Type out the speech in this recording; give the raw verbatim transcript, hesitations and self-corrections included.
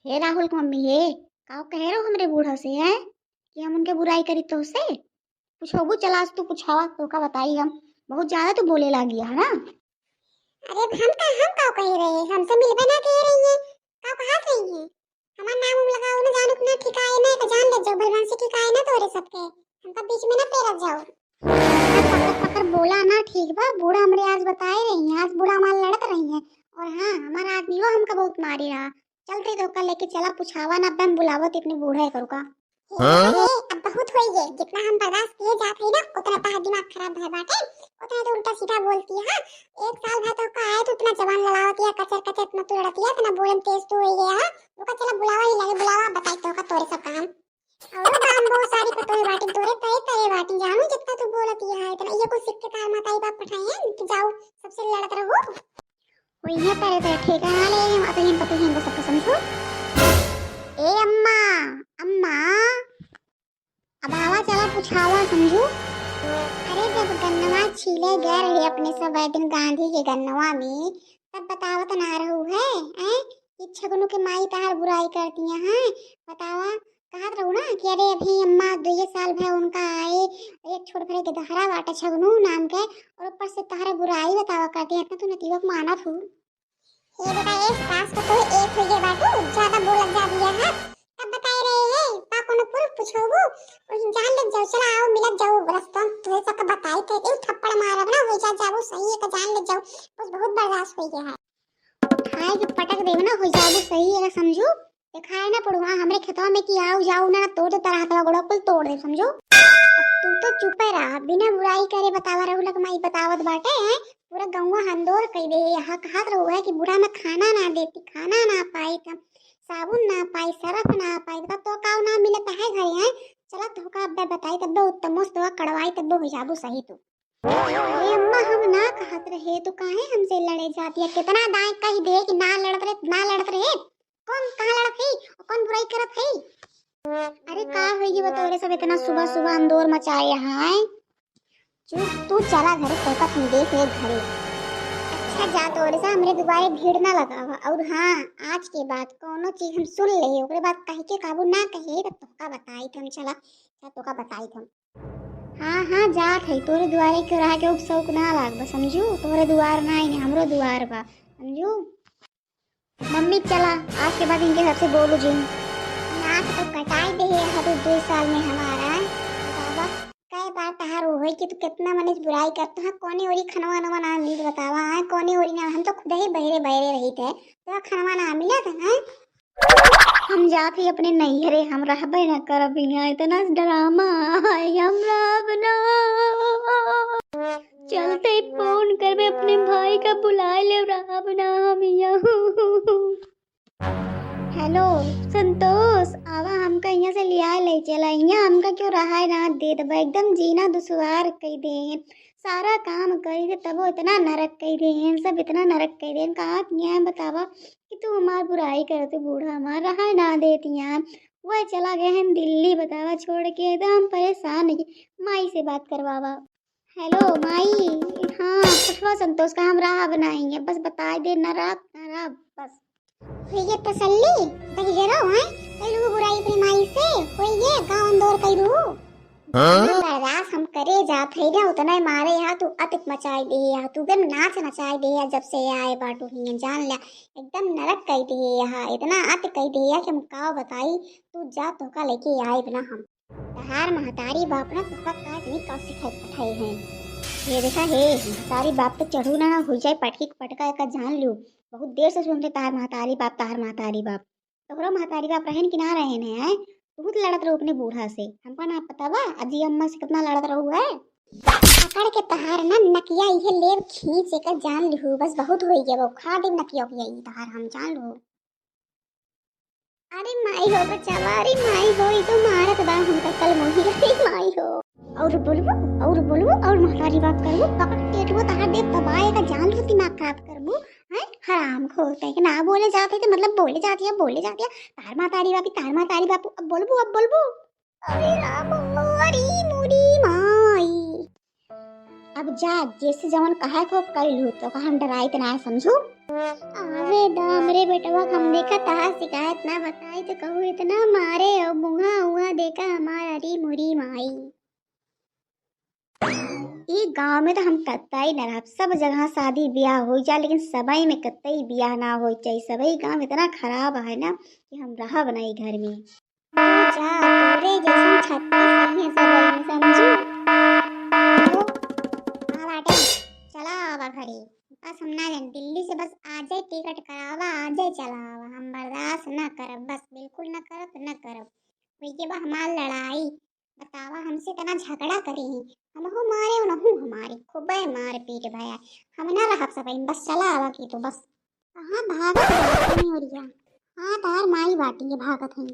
हे राहुल के मम्मी, हे का कहे रहो हमरे बूढ़ा से, हैं, कि हम उनके बुराई करी तोहसे? पूछोबू, चला आज तू पूछावा, तोका बताई हम। बहुत ज्यादा तू बोले लागी है ना। अरे, हम का, हम का कहे रहे, हमसे मिलबे ना कहे रही है, का कहा रही है? हमार नाम उम लगाओ ना, जानो कि ना ठिकाए ना, एक जान ले जाओ, भलवान से ठिकाए ना तोरे सबके। हमका बीच में ना पेरत जाओ। पकड़, पकड़ बोला ना, ठीक बा, बूढ़ा हमरे आज बताए रही है, आज बूढ़ा हमार लड़त रही है। और हाँ, हमार आदमी वो हमका बहुत मारी रहा। चल रही तो का लेके चला, पूछावा ना, अब हम बुलावत अपने बूढ़ा करू का। हाँ? अरे, अब बहुत होई है, जितना हम बर्दाश्त किए जात है ना, उतना तहार दिमाग खराब भय बाटे, उतना तो उल्टा सीधा बोलती है। एक साल भर तो का आए तो इतना जबान लड़ावत है, कचर कचर इतना तू लड़ती है, इतना बोलन तेज तू हो गया है। रुका, चला बुलावा ही लगे, बुलावा, बताई तो का तोरे सब काम। और बाम बहुत सारी पतोही बाटी तोरे तय तय बाटी, जानू जितना तू बोलती है, इतना ये कुछ सीख के तार माताई बाप पठाए हैं कि जाओ सबसे लड़त रहो। वही है, पहले तो ठेका ना ले, हम अतहिन पतहिन को सबको समझो। ए अम्मा, अम्मा, अब आवा चला पूछावा समझू। अरे, जब गन्नवा छीले गए रहे अपने सब वह दिन गांधी के गन्नवा में, तब बतावत ना रहू है, हैं? कि छगनू के माई तहार बुराई करती हैं, बतावा। कहत रहू ना कि अरे अभी अम्मा दुइये साल भर उनका आए, एक छोट भरे के दहरा बाटे छगनू नाम के, और ऊपर से तहरा बुराई बतावा करती है, इतना तू नतीबक मानत हूँ। हे बेटा, ए सास को तो एक हो गए बाटू, ज्यादा बोलत जा दिया है। तब बताए रहे हैं, का कोनो पुरुष पूछोबू, वही जान ले जाओ, चला आओ मिलत जाओ, रस्तों तुझे सबका बताई थे, एक थप्पड़ मारब ना, हो जा जाबू सही है, का जान ले जाओ, बस बहुत बर्दाश्त हो गया है। खाए के पटक देब ना, हो जाबू सही है, समझू? देखाए ना पड़ू, हाँ, हमरे खेतवा में कि आओ जाओ ना, तोड़ दे तरह तरह गोड़ा कुल तोड़ दे, समझू? अब तू तो चुपे रहा, बिना बुराई करे बतावा रहू लग माई बतावत बाटे हैं, पूरा गौवा हंदोर कई दे। यहाँ कहत रहू है कि बुढ़ा में खाना ना देती, खाना ना पाई था, साबुन ना पाई, सरफ ना पाई, बता तो काऊ ना मिलत है घरे हैं। चला तोहका अब्बे बताई तब्बे उत्तमोस तो कड़वाई तब्बे हो जाबू सही तू। अरे अम्मा, हम ना कहत रहे तो काहे हमसे लड़े जाती है? कितना दाएं कह दे कि ना लड़त रहे, ना लड़त रहे। कौन कहाँ लड़त है? कौन बुराई करत है? अरे का होई बा तोरे सब इतना सुबह सुबह अंदोर मचाए हैं? चुप, तू चला घरे, तोका तुम देख ले घरे। अच्छा जा, तोरे से हमरे दुआरे भीड़ ना लगावा। और हाँ, आज के बाद कोनो चीज हम सुन ले, ओकरे बाद कह के काबू ना कहे, तब तोका बताई हम। चला, जा तोका बताई हम। हाँ, हाँ, जात है, तोरे दुआरे क्यों रहा के उपसौक ना लाग बा, समझू? तोरे दुआर ना आई, हमरो दुआर बा, समझू? मम्मी, चला, आज के बाद इनके सबसे बोलू जिन। नाक तो कटाई दे है हर दो साल में हमारा। बतावा, कई बार तहार होई कि तू कितना मने बुराई करत है, कोने ओरी खनवा नवा ना मिलत बतावा, हाँ, कोने ओरी ना, हम तो खुद ही बहरे बहरे रही थे, तो खनवा ना मिलत है, हाँ? हम जात ही अपने नैहरे, हम रहबे ना करब यहाँ, इतना ड्रामा है, हम रहब ना। चलते फोन करबे अपने भाई का, बुलाए ले, रहब ना हम यहाँ। हेलो संतोष, आवा हमका यहाँ से लिया ले चला, यहाँ हमका क्यों रहाए ना देत बा, एकदम जीना दुश्वार कई दे हैं, सारा काम करी थे तबो इतना नरक कई दे हैं, सब इतना नरक कई दे हैं। कहाँ किया है बतावा कि तू हमार बुराई करत है, बूढ़ा हमार रहाए ना देती हैं, वह चला गए हैं दिल्ली, बतावा छोड़ के, एकदम परेशान है। माई से बात करवावा। हेलो माई, हाँ, पूछवा संतोष का हम राह बनाई है, बस बताई दे, ना रात ना रात, बस। हुई ये तसल्ली, बहिरे रहो, हैं? कई लू बुराई अपनी माई से, हुई ये गाँव अंदोर कई लू। हाँ? बर्दाश्त हम करे जात है ना, उतना ही मारे यहाँ तू अतिक मचाई दे, यहाँ तू एकदम नाच नचाई दे, यहाँ जब से आए बाटू ही जान लिया, एकदम नरक कई दे, यहाँ इतना अतिक कई दे, यहाँ कि हम का बताई, तू जा, तोका लेके आए बिना हम। तहार महतारी बाप ना तोहका का जानी का सिखाई पठाई हैं। ये देखा हे, महतारी बाप तो चढ़ू ना, ना हो जाए पटकी के पटका, एका जान लियो। बहुत देर से सुनते तहार महतारी बाप, तहार महतारी बाप। तोहरो महतारी बाप रहन कि ना रहन है, हैं? बहुत लड़त रहो अपने बूढ़ा से। हमका ना पता बा, अजी अम्मा से कितना लड़त रहो है। पकड़ के तहार ना नकिया इहे लेब खींच, एका जान लिहू, बस बहुत होई गया, वो खा देब नकिया उकिया ई तहार हम, जान लिहू। अरे माई हो बचावा, अरे माई हो, ई तो मारत बा हमका कल मोही, अरे माई हो। और बोलबो, और बोलबो, और महतारी बाप करबो, पकड़ टेटबो तहार देव तबाए का जान हो, दिमाग खराब करबो, हैं? हराम खोर तय के ना बोले जाते थे, मतलब बोले जाती है, बोले जाती है, तार महतारी बापी, तार महतारी बापू, अब बोलबो, अब बोलबो। अरे राम, अरे मोरी माई। अब जा, जैसे जवन कहे को कइलू, तो का हम डराइत ना है, समझू? आवे दा हमरे बेटवा, हम देखा तहार शिकायत ना बताई तो कहू इतना मारे और मुहा उहा देखा हमार अरी मुरी माई। ई गांव में तो हम कतई न रहब, सब जगह शादी ब्याह हो जा, लेकिन सबई में कतई ब्याह ना हो चाही। सबई गांव इतना खराब है ना कि हम रहब ना ई घर में। तू जा, तोरे जैसन छत्तीस नहीं है सबई में, समझू? तो आ बाटे, चला आवा घरे। बस हम ना जान, दिल्ली से बस आ जाए, टिकट करावा, आ जाए, चला आवा। हम बर्दाश्त ना करब, बस बिल्कुल ना करब, ना करब। वही के बा हमार लड़ाई। बतावा, हमसे इतना झगड़ा करे ही, हमहू मारे, उनहू हमारे, खूबे मार पीट भया। हम ना रहब सबई में, बस चला आवा की तो बस। कहाँ भागत बाटी ओरिया? हाँ, तार माई बाटी है, भागत है।